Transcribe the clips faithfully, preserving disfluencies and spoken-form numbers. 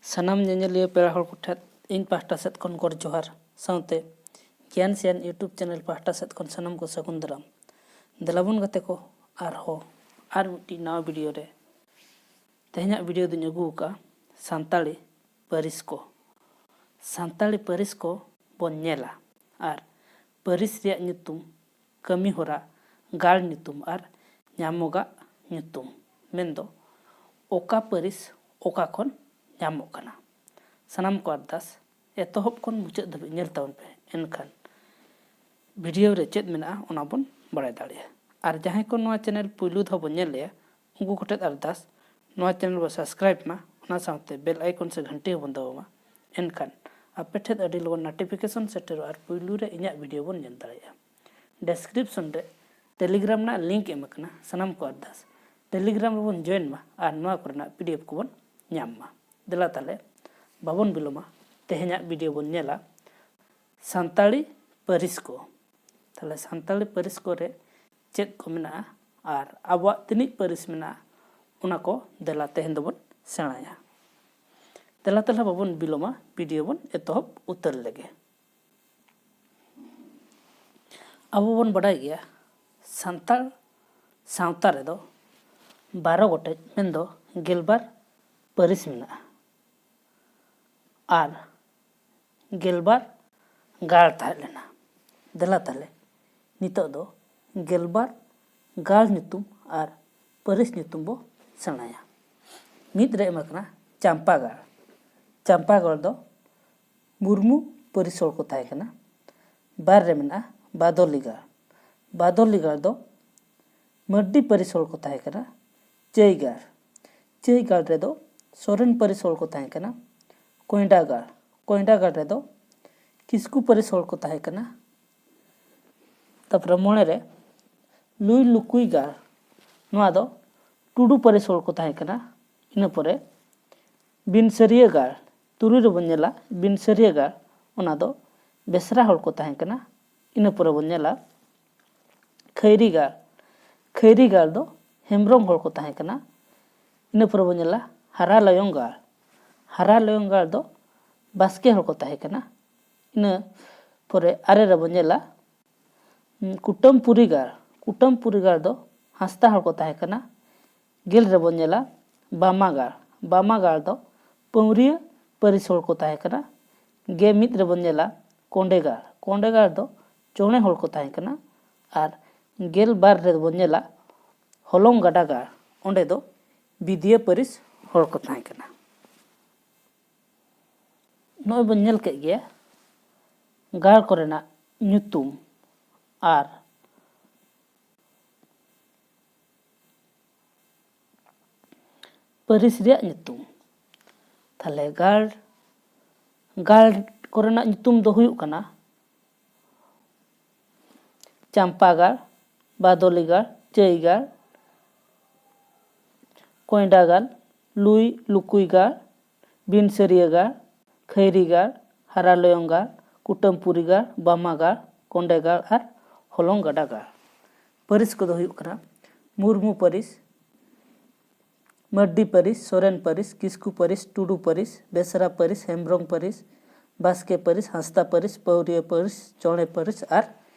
ᱥᱟᱱᱟᱢ ᱧᱮᱧᱮᱞᱤᱭᱟᱹ ᱯᱮᱲᱟ ᱦᱚᱲ ᱠᱚᱴᱷᱮᱱ ᱤᱧ ᱯᱟᱦᱴᱟ ᱥᱮᱫ ᱠᱷᱚᱱ ᱜᱚᱰ ᱡᱚᱦᱟᱨ, ᱥᱟᱶᱛᱮ ᱜᱮᱭᱟᱱ ᱥᱮᱭᱟᱱ YouTube ᱪᱮᱱᱮᱞ ᱯᱟᱦᱴᱟ ᱥᱮᱫ ᱠᱷᱚᱱ ᱥᱟᱱᱟᱢ ᱠᱚ ᱥᱟᱹᱜᱩᱱ ᱫᱟᱨᱟᱢ᱾ ᱫᱮᱞᱟᱵᱚᱱ ᱜᱟᱛᱮ ᱠᱚ, ᱟᱨᱦᱚᱸ ᱟᱨ ᱢᱤᱫᱴᱤᱡ ᱱᱟᱣᱟ ᱵᱷᱤᱰᱤᱭᱳ ᱨᱮ᱾ ᱛᱮᱦᱮᱧᱟᱜ ᱵᱷᱤᱰᱤᱭᱳ ᱫᱚᱧ ᱟᱹᱜᱩ ᱟᱠᱟᱫᱼᱟ ᱥᱟᱱᱛᱟᱲᱤ ᱯᱟᱹᱨᱤᱥ ᱠᱚ᱾ ᱥᱟᱱᱛᱟᱲᱤ ᱯᱟᱹᱨᱤᱥ ᱠᱚ ᱵᱚᱱ ᱧᱮᱞᱟ ᱟᱨ ᱯᱟᱹᱨᱤᱥ ᱨᱮᱭᱟᱜ ᱧᱩᱛᱩᱢ, ᱠᱟᱹᱢᱤ ᱦᱚᱨᱟ, ᱜᱟᱲ ᱧᱩᱛᱩᱢ ᱟᱨ ᱧᱟᱢᱚᱜᱟᱜ ᱧᱩᱛᱩᱢ, ᱢᱮᱱᱫᱚ ᱚᱠᱟ ᱯᱟᱹᱨᱤᱥ ᱚᱠᱟ ᱠᱷᱚᱱ ᱧᱟᱢᱚᱜ ᱠᱟᱱᱟ᱾ ᱥᱟᱱᱟᱢ ᱠᱚ ᱟᱨᱫᱟᱥ ᱮᱛᱚᱦᱚᱵ ᱠᱷᱚᱱ ᱢᱩᱪᱟᱹᱫ ᱫᱷᱟᱹᱵᱤᱡ ᱧᱮᱞ ᱛᱟᱵᱚᱱ ᱯᱮ, ᱮᱱᱠᱷᱟᱱ ᱵᱷᱤᱰᱤᱭᱳ ᱨᱮ ᱪᱮᱫ ᱢᱮᱱᱟᱜᱼᱟ ᱚᱱᱟ ᱵᱚᱱ ᱵᱟᱲᱟᱭ ᱫᱟᱲᱮᱭᱟᱜᱼᱟ᱾ ᱟᱨ ᱡᱟᱦᱟᱸᱭ ᱠᱚ ᱱᱚᱣᱟ ᱪᱮᱱᱮᱞ ᱯᱩᱭᱞᱩ ᱫᱷᱟᱣ ᱵᱚᱱ ᱧᱮᱞ ᱞᱮᱜᱼᱟ, ᱩᱱᱠᱩ ᱠᱚᱴᱷᱮᱱ ᱟᱨᱫᱟᱥ ᱱᱚᱣᱟ ᱪᱮᱱᱮᱞ ᱵᱚᱱ ᱥᱟᱵᱥᱠᱨᱟᱭᱤᱵᱽ ᱢᱟ, ᱚᱱᱟ ᱥᱟᱶᱛᱮ ᱵᱮᱞ ᱟᱭᱠᱚᱱ ᱥᱮ ᱜᱷᱟᱱᱴᱤ ᱦᱚᱸᱵᱚᱱ ᱫᱟᱵᱟᱣ ᱢᱟ᱾ ᱮᱱᱠᱷᱟᱱ ᱟᱯᱮ ᱴᱷᱮᱱ ᱟᱹᱰᱤ ᱞᱚᱜᱚᱱ ᱱᱳᱴᱤᱯᱷᱤᱠᱮᱥᱚᱱ ᱥᱮᱴᱮᱨᱚᱜᱼᱟ ᱟᱨ ᱯᱩᱭᱞᱩ ᱨᱮ ᱤᱧᱟᱹᱜ ᱵᱷᱤᱰᱤᱭᱳ ᱵᱚᱱ ᱧᱮᱞ ᱫᱟᱲᱮᱭᱟᱜᱼᱟ᱾ ᱰᱮᱥᱠᱨᱤᱯᱥᱚᱱ ᱨᱮ ᱴᱮᱞᱤᱜᱨᱟᱢ ᱨᱮᱱᱟᱜ ᱞᱤᱝᱠ ᱮᱢ ᱟᱠᱟᱱᱟ, ᱥᱟᱱᱟᱢ ᱠᱚ ᱟᱨᱫᱟᱥ ᱴᱮᱞᱤᱜᱨᱟᱢ ᱨᱮᱵᱚᱱ ᱡᱚᱭᱮᱱ ᱢᱟ ᱟᱨ ᱱᱚᱣᱟ ᱠᱚᱨᱮᱱᱟᱜ ᱯᱤᱰᱤᱮᱯᱷ ᱠᱚᱵᱚᱱ ᱧᱟᱢ ᱢᱟ᱾ ᱫᱮᱞᱟ ᱛᱟᱦᱞᱮ ᱵᱟᱵᱚᱱ ᱵᱤᱞᱚᱢᱟ, ᱛᱮᱦᱮᱧᱟᱜ ᱵᱷᱤᱰᱤᱭᱳ ᱵᱚᱱ ᱧᱮᱞᱟ ᱥᱟᱱᱛᱟᱲᱤ ᱯᱟᱹᱨᱤᱥ ᱠᱚ᱾ ᱛᱟᱦᱞᱮ ᱥᱟᱱᱛᱟᱲᱤ ᱯᱟᱹᱨᱤᱥ ᱠᱚᱨᱮ ᱪᱮᱫ ᱠᱚ ᱢᱮᱱᱟᱜᱼᱟ ᱟᱨ ᱟᱵᱚᱣᱟᱜ ᱛᱤᱱᱟᱹᱜ ᱯᱟᱹᱨᱤᱥ ᱢᱮᱱᱟᱜᱼᱟ, ᱚᱱᱟ ᱠᱚ ᱫᱮᱞᱟ ᱛᱮᱦᱮᱧ ᱫᱚᱵᱚᱱ ᱥᱮᱬᱟᱭᱟ᱾ ᱫᱮᱞᱟ ᱛᱟᱦᱞᱮ ᱵᱟᱵᱚᱱ ᱵᱤᱞᱚᱢᱟ, ᱵᱷᱤᱰᱤᱭᱳ ᱵᱚᱱ ᱮᱛᱚᱦᱚᱵ ᱩᱛᱟᱹᱨ ᱞᱮᱜᱮ᱾ ᱟᱵᱚ ᱵᱚᱱ ᱵᱟᱰᱟᱭ ᱜᱮᱭᱟ, ᱥᱟᱱᱛᱟᱲ ᱥᱟᱶᱛᱟ ᱨᱮᱫᱚ ᱵᱟᱨᱚ ᱜᱚᱴᱮᱡ, ᱢᱮᱱᱫᱚ ᱜᱮᱞᱵᱟᱨ ᱯᱟᱹᱨᱤᱥ ᱢᱮᱱᱟᱜᱼᱟ ᱟᱨ ᱜᱮᱞᱵᱟᱨ ᱜᱟᱲ ᱛᱟᱦᱮᱸ ᱞᱮᱱᱟ᱾ ᱫᱮᱞᱟ ᱛᱟᱦᱞᱮ ᱱᱤᱛᱚᱜ ᱫᱚ ᱜᱮᱞᱵᱟᱨ ᱜᱟᱲ ᱧᱩᱛᱩᱢ ᱟᱨ ᱯᱟᱹᱨᱤᱥ ᱧᱩᱛᱩᱢ ᱵᱚ ᱥᱮᱬᱟᱭᱟ᱾ ᱢᱤᱫ ᱨᱮ ᱮᱢ ᱟᱠᱟᱱᱟ ᱪᱟᱢᱯᱟᱜᱟᱲ᱾ ᱪᱟᱢᱯᱟᱜᱟᱲ ᱫᱚ ᱢᱩᱨᱢᱩ ᱯᱟᱹᱨᱤᱥ ᱦᱚᱲ ᱠᱚ ᱛᱟᱦᱮᱸ ᱠᱟᱱᱟ᱾ ᱵᱟᱨ ᱨᱮ ᱢᱮᱱᱟᱜᱼᱟ ᱵᱟᱫᱚᱞᱤᱜᱟᱲ᱾ ᱵᱟᱫᱚᱞᱤᱜᱟᱲ ᱫᱚ ᱢᱟᱹᱨᱰᱤ ᱯᱟᱹᱨᱤᱥ ᱦᱚᱲ ᱠᱚ ᱛᱟᱦᱮᱸ ᱠᱟᱱᱟ᱾ ᱪᱟᱹᱭᱜᱟᱲ, ᱪᱟᱹᱭᱜᱟᱲ ᱨᱮᱫᱚ ᱥᱚᱨᱮᱱ ᱯᱟᱹᱨᱤᱥ ᱦᱚᱲ ᱠᱚ ᱛᱟᱦᱮᱸ ᱠᱟᱱᱟ᱾ ᱠᱚᱭᱰᱟᱜᱟᱲ, ᱠᱚᱭᱰᱟᱜᱟᱲ ᱨᱮᱫᱚ ᱠᱤᱥᱠᱩ ᱯᱟᱹᱨᱤᱥ ᱦᱚᱲ ᱠᱚ ᱛᱟᱦᱮᱸ ᱠᱟᱱᱟ᱾ ᱛᱟᱨᱯᱚᱨᱮ ᱢᱚᱬᱮ ᱨᱮ ᱞᱩᱭ ᱞᱩᱠᱩᱭ ᱜᱟᱲ, ᱱᱚᱣᱟ ᱫᱚ ᱴᱩᱰᱩ ᱯᱟᱹᱨᱤᱥ ᱦᱚᱲ ᱠᱚ ᱛᱟᱦᱮᱸ ᱠᱟᱱᱟ᱾ ᱤᱱᱟᱹ ᱯᱚᱨᱮ ᱵᱤᱱᱥᱟᱹᱨᱤᱭᱟᱹ ᱜᱟᱲ, ᱛᱩᱨᱩᱭ ᱨᱮᱵᱚᱱ ᱧᱮᱞᱟ ᱵᱤᱱᱥᱟᱹᱨᱤᱭᱟᱹ ᱜᱟᱲ, ᱚᱱᱟ ᱫᱚ ᱵᱮᱥᱨᱟ ᱦᱚᱲ ᱠᱚ ᱛᱟᱦᱮᱸ ᱠᱟᱱᱟ᱾ ᱤᱱᱟᱹ ᱯᱚᱨᱮ ᱵᱚᱱ ᱧᱮᱞᱟ ᱠᱷᱟᱹᱭᱨᱤ ᱜᱟᱲ, ᱠᱷᱟᱹᱭᱨᱤ ᱜᱟᱲ ᱫᱚ ᱦᱮᱢᱵᱨᱚᱢ ᱦᱚᱲ ᱠᱚ ᱛᱟᱦᱮᱸ ᱠᱟᱱᱟ᱾ ᱤᱱᱟᱹ ᱯᱚᱨᱮ ᱵᱚᱱ ᱧᱮᱞᱟ ᱦᱟᱨᱟ ᱞᱟᱭᱚᱝ ᱜᱟᱲ, ᱦᱟᱨᱟ ᱞᱚᱭᱚᱝ ᱜᱟᱲ ᱫᱚ ᱵᱟᱥᱠᱮ ᱦᱚᱲ ᱠᱚ ᱛᱟᱦᱮᱸ ᱠᱟᱱᱟ᱾ ᱤᱱᱟᱹ ᱯᱚᱨᱮ ᱟᱨᱮ ᱨᱮᱵᱚᱱ ᱧᱮᱞᱟ, ᱩᱸ, ᱠᱩᱴᱟᱹᱢ ᱯᱩᱨᱤ ᱜᱟᱲ᱾ ᱠᱩᱴᱟᱹᱢ ᱯᱩᱨᱤ ᱜᱟᱲ ᱫᱚ ᱦᱟᱸᱥᱫᱟ ᱦᱚᱲ ᱠᱚ ᱛᱟᱦᱮᱸ ᱠᱟᱱᱟ᱾ ᱜᱮᱞ ᱨᱮᱵᱚᱱ ᱧᱮᱞᱟ ᱵᱟᱢᱟ ᱜᱟᱲ᱾ ᱵᱟᱢᱟ ᱜᱟᱲ ᱫᱚ ᱯᱟᱹᱣᱨᱤᱭᱟᱹ ᱯᱟᱹᱨᱤᱥ ᱦᱚᱲ ᱠᱚ ᱛᱟᱦᱮᱸ ᱠᱟᱱᱟ᱾ ᱜᱮ ᱢᱤᱫ ᱨᱮᱵᱚᱱ ᱧᱮᱞᱟ ᱠᱚᱸᱰᱮ ᱜᱟᱲ᱾ ᱠᱚᱸᱰᱮ ᱜᱟᱲ ᱫᱚ ᱪᱚᱬᱮ ᱦᱚᱲ ᱠᱚ ᱛᱟᱦᱮᱸ ᱠᱟᱱᱟ᱾ ᱟᱨ ᱜᱮᱞ ᱵᱟᱨ ᱨᱮᱵᱚᱱ ᱧᱮᱞᱟ ᱦᱚᱞᱚᱝ ᱜᱟᱰᱟ ᱜᱟᱲ᱾ ᱚᱸᱰᱮ ᱫᱚ ᱵᱤᱫᱤᱭᱟᱹ ᱯᱟᱹᱨᱤᱥ ᱦᱚᱲ ᱠᱚ ᱛᱟᱦᱮᱸ ᱠᱟᱱᱟ᱾ ᱱᱚᱜᱼᱚᱭ ᱵᱚᱱ ᱧᱮᱞ ᱠᱮᱫ ᱜᱮᱭᱟ ᱜᱟᱲ ᱠᱚᱨᱮᱱᱟᱜ ᱧᱩᱛᱩᱢ ᱟᱨ ᱯᱟᱹᱨᱤᱥ ᱨᱮᱭᱟᱜ ᱧᱩᱛᱩᱢ᱾ ᱛᱟᱦᱞᱮ ᱜᱟᱲ, ᱜᱟᱲ ᱠᱚᱨᱮᱱᱟᱜ ᱧᱩᱛᱩᱢ ᱫᱚ ᱦᱩᱭᱩᱜ ᱠᱟᱱᱟ ᱪᱟᱢᱯᱟᱜᱟᱲ, ᱵᱟᱫᱚᱞᱤᱜᱟᱲ, ᱪᱟᱹᱭᱜᱟᱲ, ᱠᱚᱭᱰᱟᱜᱟᱲ, ᱞᱩᱭ ᱞᱩᱠᱩᱭᱜᱟᱲ, ᱵᱤᱱᱥᱟᱹᱨᱤᱭᱟᱹᱜᱟᱲ, ᱠᱷᱟᱹᱭᱨᱤᱜᱟᱲ, ᱦᱟᱨᱟᱞᱚᱭᱚᱝᱜᱟᱲ, ᱠᱩᱴᱟᱹᱢᱯᱩᱨᱤᱜᱟᱲ, ᱵᱟᱢᱟᱜᱟᱲ, ᱠᱚᱸᱰᱮᱜᱟᱲ ᱟᱨ ᱦᱚᱞᱚᱝ ᱜᱟᱰᱟᱜᱟᱲ᱾ ᱯᱟᱹᱨᱤᱥ ᱠᱚᱫᱚ ᱦᱩᱭᱩᱜ ᱠᱟᱱᱟ ᱢᱩᱨᱢᱩ ᱯᱟᱹᱨᱤᱥ, ᱢᱟᱹᱨᱰᱤ ᱯᱟᱹᱨᱤᱥ, ᱥᱚᱨᱮᱱ ᱯᱟᱹᱨᱤᱥ, ᱠᱤᱥᱠᱩ ᱯᱟᱹᱨᱤᱥ, ᱴᱩᱰᱩ ᱯᱟᱹᱨᱤᱥ, ᱵᱮᱥᱨᱟ ᱯᱟᱹᱨᱤᱥ, ᱦᱮᱢᱵᱽᱨᱚᱢ ᱯᱟᱹᱨᱤᱥ, ᱵᱟᱥᱠᱮ ᱯᱟᱹᱨᱤᱥ, ᱦᱟᱸᱥᱫᱟ ᱯᱟᱹᱨᱤᱥ, ᱯᱟᱹᱣᱨᱤᱭᱟᱹ ᱯᱟᱹᱨᱤᱥ, ᱪᱚᱬᱮ ᱯᱟᱹᱨᱤᱥ ᱟᱨ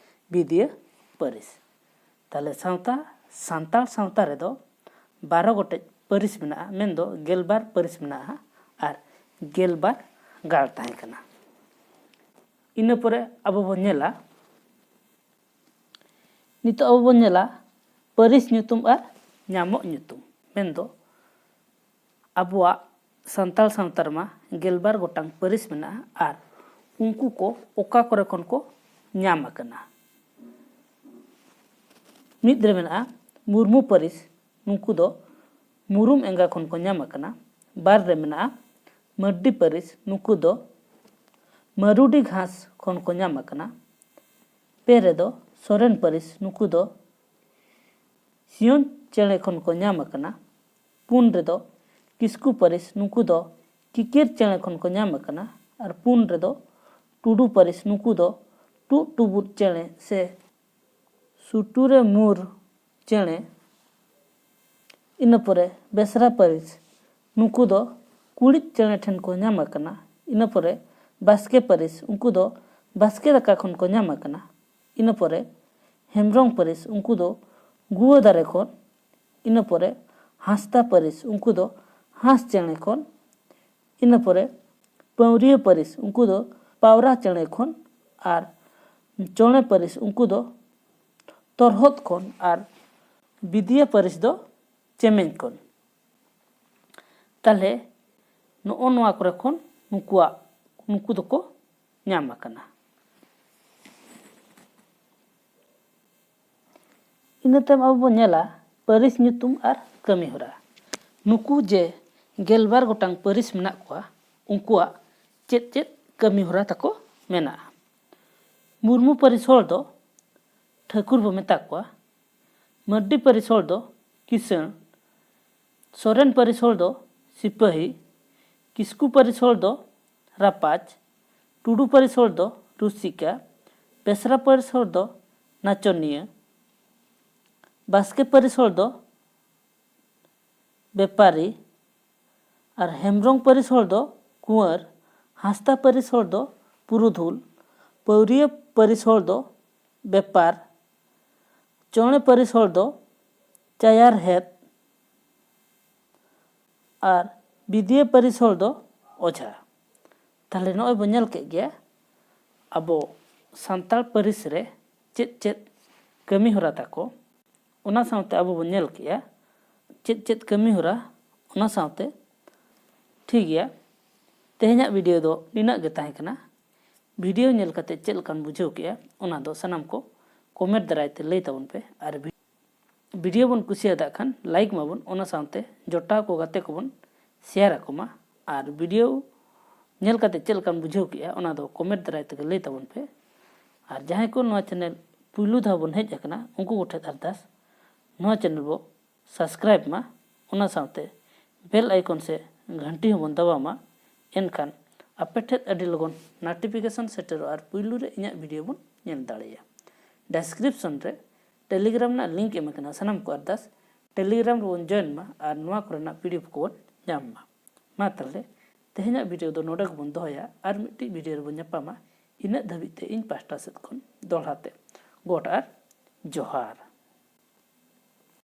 ᱵᱤᱫᱤᱭᱟᱹ ᱯᱟᱹᱨᱤᱥ᱾ ᱛᱟᱦᱞᱮ ᱥᱟᱶᱛᱟ, ᱥᱟᱱᱛᱟᱲ ᱥᱟᱶᱛᱟ ᱨᱮᱫᱚ ᱵᱟᱨᱚ ᱜᱚᱴᱮᱡ ᱯᱟᱹᱨᱤᱥ ᱢᱮᱱᱟᱜᱼᱟ, ᱢᱮᱱᱫᱚ ᱜᱮᱞᱵᱟᱨ ᱯᱟᱹᱨᱤᱥ ᱢᱮᱱᱟᱜᱼᱟ ᱟᱨ ᱜᱮᱞᱵᱟᱨ ᱜᱟᱲ ᱛᱟᱦᱮᱸ ᱠᱟᱱᱟ᱾ ᱤᱱᱟᱹ ᱯᱚᱨᱮ ᱟᱵᱚ ᱵᱚᱱ ᱧᱮᱞᱟ, ᱱᱤᱛᱚᱜ ᱟᱵᱚ ᱵᱚᱱ ᱧᱮᱞᱟ ᱯᱟᱹᱨᱤᱥ ᱧᱩᱛᱩᱢ ᱟᱨ ᱧᱟᱢᱚᱜ ᱧᱩᱛᱩᱢ, ᱢᱮᱱᱫᱚ ᱟᱵᱚᱣᱟᱜ ᱥᱟᱱᱛᱟᱲ ᱥᱟᱶᱛᱟ ᱨᱮᱢᱟ ᱜᱮᱞᱵᱟᱨ ᱜᱚᱴᱟᱝ ᱯᱟᱹᱨᱤᱥ ᱢᱮᱱᱟᱜᱼᱟ ᱟᱨ ᱩᱱᱠᱩ ᱠᱚ ᱚᱠᱟ ᱠᱚᱨᱮ ᱠᱷᱚᱱ ᱠᱚ ᱧᱟᱢ ᱟᱠᱟᱱᱟ᱾ ᱢᱤᱫ ᱨᱮ ᱢᱮᱱᱟᱜᱼᱟ ᱢᱩᱨᱢᱩ ᱯᱟᱹᱨᱤᱥ, ᱱᱩᱠᱩ ᱫᱚ ᱢᱩᱨᱩᱢ ᱮᱸᱜᱟ ᱠᱷᱚᱱ ᱠᱚ ᱧᱟᱢ ᱟᱠᱟᱱᱟ᱾ ᱵᱟᱨ ᱨᱮ ᱢᱮᱱᱟᱜᱼᱟ ᱢᱟᱹᱨᱰᱤ ᱯᱟᱹᱨᱤᱥ, ᱱᱩᱠᱩ ᱫᱚ ᱢᱟᱹᱨᱩᱰᱤ ᱜᱷᱟᱸᱥ ᱠᱷᱚᱱ ᱠᱚ ᱧᱟᱢ ᱟᱠᱟᱱᱟ᱾ ᱯᱮ ᱨᱮᱫᱚ ᱥᱚᱨᱮᱱ ᱯᱟᱹᱨᱤᱥ, ᱱᱩᱠᱩ ᱫᱚ ᱥᱤᱭᱚᱱ ᱪᱮᱬᱮ ᱠᱷᱚᱱ ᱠᱚ ᱧᱟᱢ ᱟᱠᱟᱱᱟ᱾ ᱯᱩᱱ ᱨᱮᱫᱚ ᱠᱤᱥᱠᱩ ᱯᱟᱹᱨᱤᱥ, ᱱᱩᱠᱩ ᱫᱚ ᱠᱤᱠᱤᱨ ᱪᱮᱬᱮ ᱠᱷᱚᱱ ᱠᱚ ᱧᱟᱢ ᱟᱠᱟᱱᱟ᱾ ᱟᱨ ᱯᱩᱱ ᱨᱮᱫᱚ ᱴᱩᱰᱩ ᱯᱟᱹᱨᱤᱥ, ᱱᱩᱠᱩ ᱫᱚ ᱴᱩᱜ ᱴᱩᱵᱩᱫ ᱪᱮᱬᱮ ᱥᱮ ᱥᱩᱴᱩᱨᱮ ᱢᱩᱨ ᱪᱮᱬᱮ᱾ ᱤᱱᱟᱹ ᱯᱚᱨᱮ ᱵᱮᱥᱨᱟ ᱯᱟᱹᱨᱤᱥ, ᱱᱩᱠᱩ ᱫᱚ ᱠᱩᱲᱤᱫ ᱪᱮᱬᱮ ᱴᱷᱮᱱ ᱠᱚ ᱧᱟᱢ ᱟᱠᱟᱱᱟ᱾ ᱤᱱᱟᱹ ᱯᱚᱨᱮ ᱵᱟᱥᱠᱮ ᱯᱟᱹᱨᱤᱥ, ᱩᱱᱠᱩ ᱫᱚ ᱵᱟᱥᱠᱮ ᱫᱟᱠᱟ ᱠᱷᱚᱱ ᱠᱚ ᱧᱟᱢ ᱟᱠᱟᱱᱟ᱾ ᱤᱱᱟᱹ ᱯᱚᱨᱮ ᱦᱮᱢᱵᱽᱨᱚᱝ ᱯᱟᱹᱨᱤᱥ, ᱩᱱᱠᱩ ᱫᱚ ᱜᱩᱣᱟᱹ ᱫᱟᱨᱮ ᱠᱷᱚᱱ᱾ ᱤᱱᱟᱹ ᱯᱚᱨᱮ ᱦᱟᱸᱥᱫᱟ ᱯᱟᱹᱨᱤᱥ, ᱩᱱᱠᱩ ᱫᱚ ᱦᱟᱸᱥ ᱪᱮᱬᱮ ᱠᱷᱚᱱ᱾ ᱤᱱᱟᱹ ᱯᱚᱨᱮ ᱯᱟᱹᱣᱨᱤᱭᱟᱹ ᱯᱟᱹᱨᱤᱥ, ᱩᱱᱠᱩ ᱫᱚ ᱯᱟᱣᱨᱟ ᱪᱮᱬᱮ ᱠᱷᱚᱱ᱾ ᱟᱨ ᱪᱚᱬᱮ ᱯᱟᱹᱨᱤᱥ, ᱩᱱᱠᱩ ᱫᱚ ᱛᱚᱨᱦᱚᱫ ᱠᱷᱚᱱ᱾ ᱟᱨ ᱵᱤᱫᱤᱭᱟᱹ ᱯᱟᱹᱨᱤᱥ ᱫᱚ ᱪᱮᱢᱮᱧ ᱠᱷᱚᱱ᱾ ᱛᱟᱦᱞᱮ ᱱᱚᱜᱼᱚ ᱱᱚᱣᱟ ᱠᱚᱨᱮ ᱠᱷᱚᱱ ᱱᱩᱠᱩᱣᱟᱜ, ᱱᱩᱠᱩ ᱫᱚᱠᱚ ᱧᱟᱢ ᱟᱠᱟᱱᱟ᱾ ᱤᱱᱟᱹ ᱛᱟᱭᱚᱢ ᱟᱵᱚ ᱵᱚᱱ ᱧᱮᱞᱟ ᱯᱟᱹᱨᱤᱥ ᱧᱩᱛᱩᱢ ᱟᱨ ᱠᱟᱹᱢᱤᱦᱚᱨᱟ᱾ ᱱᱩᱠᱩ ᱡᱮ ᱜᱮᱞᱵᱟᱨ ᱜᱚᱴᱟᱝ ᱯᱟᱹᱨᱤᱥ ᱢᱮᱱᱟᱜ ᱠᱚᱣᱟ, ᱩᱱᱠᱩᱣᱟᱜ ᱪᱮᱫ ᱪᱮᱫ ᱠᱟᱹᱢᱤᱦᱚᱨᱟ ᱛᱟᱠᱚ ᱢᱮᱱᱟᱜᱼᱟ? ᱢᱩᱨᱢᱩ ᱯᱟᱹᱨᱤᱥ ᱦᱚᱲ ᱫᱚ ᱴᱷᱟᱹᱠᱩᱨ ᱵᱚ ᱢᱮᱛᱟ ᱠᱚᱣᱟ᱾ ᱢᱟᱹᱨᱰᱤ ᱯᱟᱹᱨᱤᱥ ᱦᱚᱲ ᱫᱚ ᱠᱤᱥᱟᱹᱬ᱾ ᱥᱚᱨᱮᱱ ᱯᱟᱹᱨᱤᱥ ᱦᱚᱲ ᱫᱚ ᱥᱤᱯᱟᱹᱦᱤ᱾ ᱠᱤᱥᱠᱩ ᱯᱟᱹᱨᱤᱥ ᱦᱚᱲ ᱫᱚ ᱨᱟᱯᱟᱡᱽ᱾ ᱴᱩᱰᱩ ᱯᱟᱹᱨᱤᱥ ᱦᱚᱲ ᱫᱚ ᱨᱩᱥᱤᱠᱟ᱾ ᱵᱮᱥᱨᱟ ᱯᱟᱹᱨᱤᱥ ᱦᱚᱲ ᱫᱚ ᱱᱟᱪᱚᱱᱤᱭᱟᱹ᱾ ᱵᱟᱥᱠᱮ ᱯᱟᱹᱨᱤᱥ ᱦᱚᱲ ᱫᱚ ᱵᱮᱯᱟᱨᱤ᱾ ᱟᱨ ᱦᱮᱢᱵᱽᱨᱚᱝ ᱯᱟᱹᱨᱤᱥ ᱦᱚᱲ ᱫᱚ ᱠᱩᱸᱣᱟᱹᱨ᱾ ᱦᱟᱸᱥᱫᱟ ᱯᱟᱹᱨᱤᱥ ᱦᱚᱲ ᱫᱚ ᱯᱩᱨᱩᱫᱷᱩᱞ᱾ ᱯᱟᱹᱣᱨᱤᱭᱟᱹ ᱯᱟᱹᱨᱤᱥ ᱦᱚᱲ ᱫᱚ ᱵᱮᱯᱟᱨ᱾ ᱪᱚᱬᱮ ᱯᱟᱹᱨᱤᱥ ᱦᱚᱲ ᱫᱚ ᱪᱟᱭᱟᱨᱦᱮᱫ᱾ ᱟᱨ ᱵᱤᱫᱤᱭᱟᱹ ᱯᱟᱹᱨᱤᱥ ᱦᱚᱲ ᱫᱚ ᱚᱡᱷᱟ᱾ ᱛᱟᱦᱞᱮ ᱱᱚᱜᱼᱚᱭ ᱵᱚᱱ ᱧᱮᱞ ᱠᱮᱫ ᱜᱮᱭᱟ ᱟᱵᱚ ᱥᱟᱱᱛᱟᱲ ᱯᱟᱹᱨᱤᱥ ᱨᱮ ᱪᱮᱫ ᱪᱮᱫ ᱠᱟᱹᱢᱤ ᱦᱚᱨᱟ ᱛᱟᱠᱚ᱾ ᱚᱱᱟ ᱥᱟᱶᱛᱮ ᱟᱵᱚ ᱵᱚᱱ ᱧᱮᱞ ᱠᱮᱜᱼᱟ ᱪᱮᱫ ᱪᱮᱫ ᱠᱟᱹᱢᱤ ᱦᱚᱨᱟ᱾ ᱚᱱᱟ ᱥᱟᱶᱛᱮ ᱴᱷᱤᱠ ᱜᱮᱭᱟ, ᱛᱮᱦᱮᱧᱟᱜ ᱵᱷᱤᱰᱤᱭᱳ ᱫᱚ ᱱᱤᱱᱟᱹᱜ ᱜᱮ ᱛᱟᱦᱮᱸ ᱠᱟᱱᱟ᱾ ᱵᱷᱤᱰᱤᱭᱳ ᱧᱮᱞ ᱠᱟᱛᱮ ᱪᱮᱫ ᱞᱮᱠᱟᱱ ᱵᱩᱡᱷᱟᱹᱣ ᱠᱮᱜᱼᱟ, ᱚᱱᱟ ᱫᱚ ᱥᱟᱱᱟᱢ ᱠᱚ ᱠᱚᱢᱮᱱᱴ ᱫᱟᱨᱟᱭ ᱛᱮ ᱞᱟᱹᱭ ᱛᱟᱵᱚᱱ ᱯᱮ᱾ ᱟᱨ ᱵᱷᱤ- ᱵᱷᱤᱰᱤᱭᱳ ᱵᱚᱱ ᱠᱩᱥᱤᱭᱟᱫᱟᱜ ᱠᱷᱟᱱ ᱞᱟᱭᱤᱠ ᱢᱟᱵᱚᱱ, ᱚᱱᱟ ᱥᱟᱶᱛᱮ ᱡᱚᱴᱟᱣ ᱠᱚ ᱜᱟᱛᱮ ᱠᱚᱵᱚᱱ ᱥᱮᱭᱟᱨ ᱟᱠᱚ ᱢᱟ᱾ ᱟᱨ ᱵᱷᱤᱰᱤᱭᱳ ᱧᱮᱞ ᱠᱟᱛᱮ ᱪᱮᱫ ᱞᱮᱠᱟᱢ ᱵᱩᱡᱷᱟᱹᱣ ᱠᱮᱜᱼᱟ, ᱚᱱᱟ ᱫᱚ ᱠᱚᱢᱮᱱᱴ ᱫᱟᱨᱟᱭ ᱛᱮᱜᱮ ᱞᱟᱹᱭ ᱛᱟᱵᱚᱱ ᱯᱮ᱾ ᱟᱨ ᱡᱟᱦᱟᱸᱭ ᱠᱚ ᱱᱚᱣᱟ ᱪᱮᱱᱮᱞ ᱯᱩᱭᱞᱩ ᱫᱷᱟᱣ ᱵᱚᱱ ᱦᱮᱡ ᱟᱠᱟᱱᱟ, ᱩᱱᱠᱩ ᱠᱚᱴᱷᱮᱱ ᱟᱨᱫᱟᱥ, ᱱᱚᱣᱟ ᱪᱮᱱᱮᱞ ᱵᱚ ᱥᱟᱵᱥᱠᱨᱟᱭᱤᱵᱽ ᱢᱟ, ᱚᱱᱟ ᱥᱟᱶᱛᱮ ᱵᱮᱞ ᱟᱭᱠᱚᱱ ᱥᱮ ᱜᱷᱟᱱᱴᱤ ᱦᱚᱸᱵᱚᱱ ᱫᱟᱵᱟᱣ ᱢᱟ᱾ ᱮᱱᱠᱷᱟᱱ ᱟᱯᱮ ᱴᱷᱮᱱ ᱟᱹᱰᱤ ᱞᱚᱜᱚᱱ ᱱᱳᱴᱤᱯᱷᱤᱠᱮᱥᱚᱱ ᱥᱮᱴᱮᱨᱚᱜᱼᱟ ᱟᱨ ᱯᱩᱭᱞᱩ ᱨᱮ ᱤᱧᱟᱹᱜ ᱵᱷᱤᱰᱤᱭᱳ ᱵᱚᱱ ᱧᱮᱞ ᱫᱟᱲᱮᱭᱟᱜᱼᱟ᱾ ᱰᱮᱥᱠᱨᱤᱯᱥᱚᱱ ᱨᱮ ᱴᱮᱞᱤᱜᱨᱟᱢ ᱨᱮᱱᱟᱜ ᱞᱤᱝᱠ ᱮᱢ ᱟᱠᱟᱱᱟ, ᱥᱟᱱᱟᱢ ᱠᱚ ᱟᱨᱫᱟᱥ ᱴᱮᱞᱤᱜᱨᱟᱢ ᱨᱮᱵᱚᱱ ᱡᱚᱭᱮᱱ ᱢᱟ ᱟᱨ ᱱᱚᱣᱟ ᱠᱚᱨᱮᱱᱟᱜ ᱯᱤᱰᱤᱮᱯᱷ ᱠᱚᱵᱚᱱ ᱧᱟᱢ ᱢᱟ᱾ ᱢᱟ ᱛᱟᱦᱞᱮ, ᱛᱮᱦᱮᱧᱟᱜ video ᱫᱚ ᱱᱚᱰᱮ ᱜᱮᱵᱚᱱ ᱫᱚᱦᱚᱭᱟ᱾ ᱟᱨ ᱢᱤᱫᱴᱤᱡ video ᱨᱮᱵᱚᱱ ᱧᱟᱯᱟᱢᱟ᱾ ᱤᱱᱟᱹᱜ ᱫᱷᱟᱹᱵᱤᱡ ᱛᱮ ᱤᱧ ᱯᱟᱦᱴᱟ ᱥᱮᱫ ᱠᱷᱚᱱ ᱫᱚᱦᱲᱟ ᱛᱮ ᱜᱚᱰ ᱟᱨ ᱡᱚᱦᱟᱨ᱾